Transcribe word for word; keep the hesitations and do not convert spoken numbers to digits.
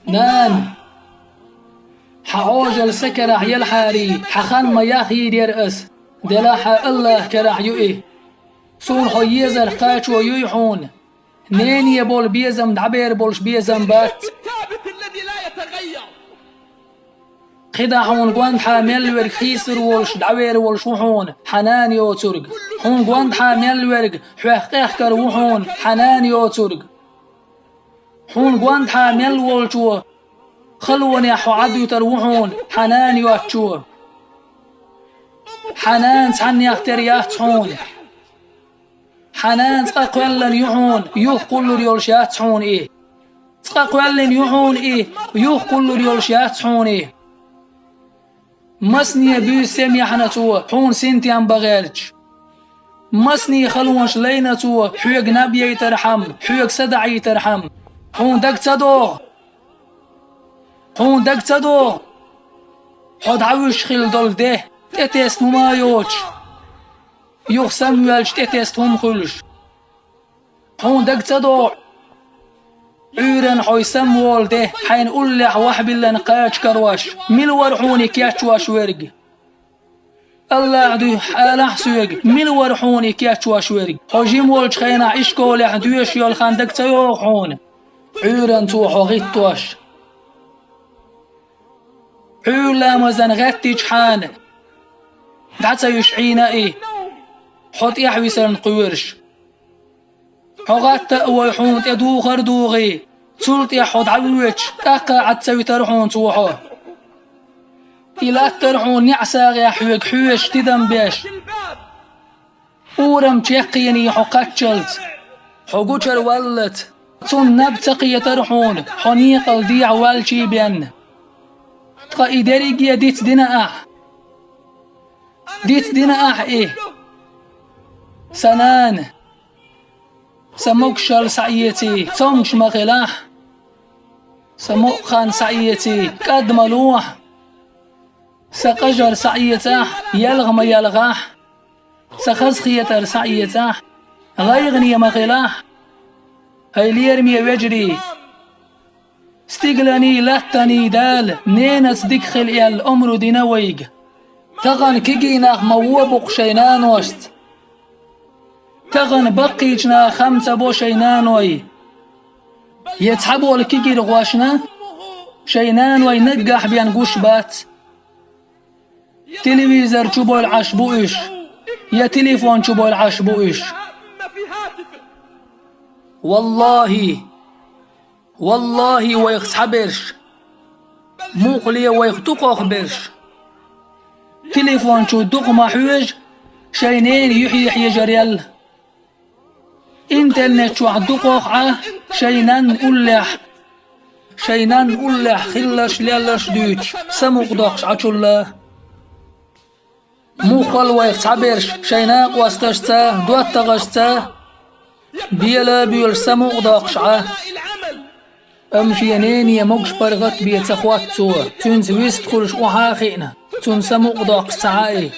Нана, хьан Ӏожалла са карахь елхьарий, хьан хан ма яхйийр яра ас, делахь а АллахӀ карахь ю и. Суна хьо езарх кхачо юй хьуна. Нене болу безам дӀабер болуш безам бац. КхидӀа хьуна гондахьа мел верг хийсар волуш, дӀавер волуш ву хьуна, хьан нана йоцург. Хьуна гондахьа мел верг хьох къехкар ву хьуна, хьан нана йоцург. Хьуна гондахьа мел волчо халонехь хьо Ӏадуьтур ву хьуна, хьан нана йоцчо. Хьан нана цхьаннех тера яц хьуна. Хьан нана цкъа кхоьллина ю хьуна, юха кхуллур йолуш яц хьуна и. Цкъа кхоьллина ю хьуна и, юха кхуллур йолуш яц хьуна и. Масане буьйса семьяхьна цо, хьуна синтем бан гӀерташ. Масане халонаш лайна цо, хьоьга наб яйтархьама, хьоьга са даӀийтархьама. Хьуна дага ца догӀу? Хьуна дага ца догӀу? Хьо дӀавуьжуш хилла долу де, тӀетесна хӀума а йоцуш, юха самавоьлча тӀетесна хӀума хуьлуш. Хьуна дага ца догӀу? Ӏуьйранна хьо самаволу де, хьайна уллехь вахьбиллина кхача карош, мила вара хьуна и кечвеш верг? АллахӀ дуьхьа алахь соьга, мила вара хьуна и кечвеш верг? Хьо жима волчу хенахь ишколехь доьшуш йолу хан дага ца йогӀу хьуна? Ӏуьйранна цо хьо гӀиттош. Ӏуьйра ламазан гӀеттичхьана, дӀа ца юьш Ӏийна и, хьо тӀаьхьа висарна кхоьруш. Хьо гӀатта а вой, хьуна тӀе духар а дугӀий, цул тӀаьхьа хьо дӀавоьдуш, тӀаккха Ӏад ца витар хьуна цо хьо. И латтар хьуна неӀ сагӀехь хьоьга хьоьжуш тидам беш. Урам чекхъений хьо кхаччалц, хьо гучура валлалц. Цунна наб ца кхетар хьуна, хьо некъал дехьа ваьлчий бен. Ткъа и дерриге дицдина ахь? Дицдина ахь и? Сан нана, сан могушалла схьаэций, цомгуш ма хилахь. Сан мукъа хан схьаэций, кӀад ма лохьа. Сан къажар схьаэцахь, елха ма елхахь. Сан хазахетар схьаэцахь, гӀайгӀане ма хилахь. ХӀай лераме вежарий! Стигаланий, латтаний Дала, ненаца дика хила аьлла, омра дина вайга. Тахана кегий нах ма вон бу-кх шайн наношца. Тахана баккхийчу наха хам ца бо шайн наной. Я цхьаболу кегийрхошна шайн наной наггахь бен гуш бац. Телевизор чу бойла Ӏаш бу уьш, я телефон чу бойла Ӏаш бу уьш. ВаллахӀи, валлахӀи, вайх цхьаберш, муххале вайх дукхахберш, телефон чу дукха ма хьоьжу шайн ненан юьхье хьежарел. Интернет чохь дукхах Ӏа шайн нанна уллехь, шайн нанна уллехь хилларш, лелларш дуьйцуш, самукъадоккхуш Ӏачул а. Муххал вайх цхьаберш шайн накъосташца, доттагӀашца бела а боьлуш самукъадоккхуш Ӏа. Амма шен нене могуш-паргӀат бен ца хотту цо, цуьнца вистхуьлуш охьа а хиъна, цунна самукъадоккхуш ца Ӏа и.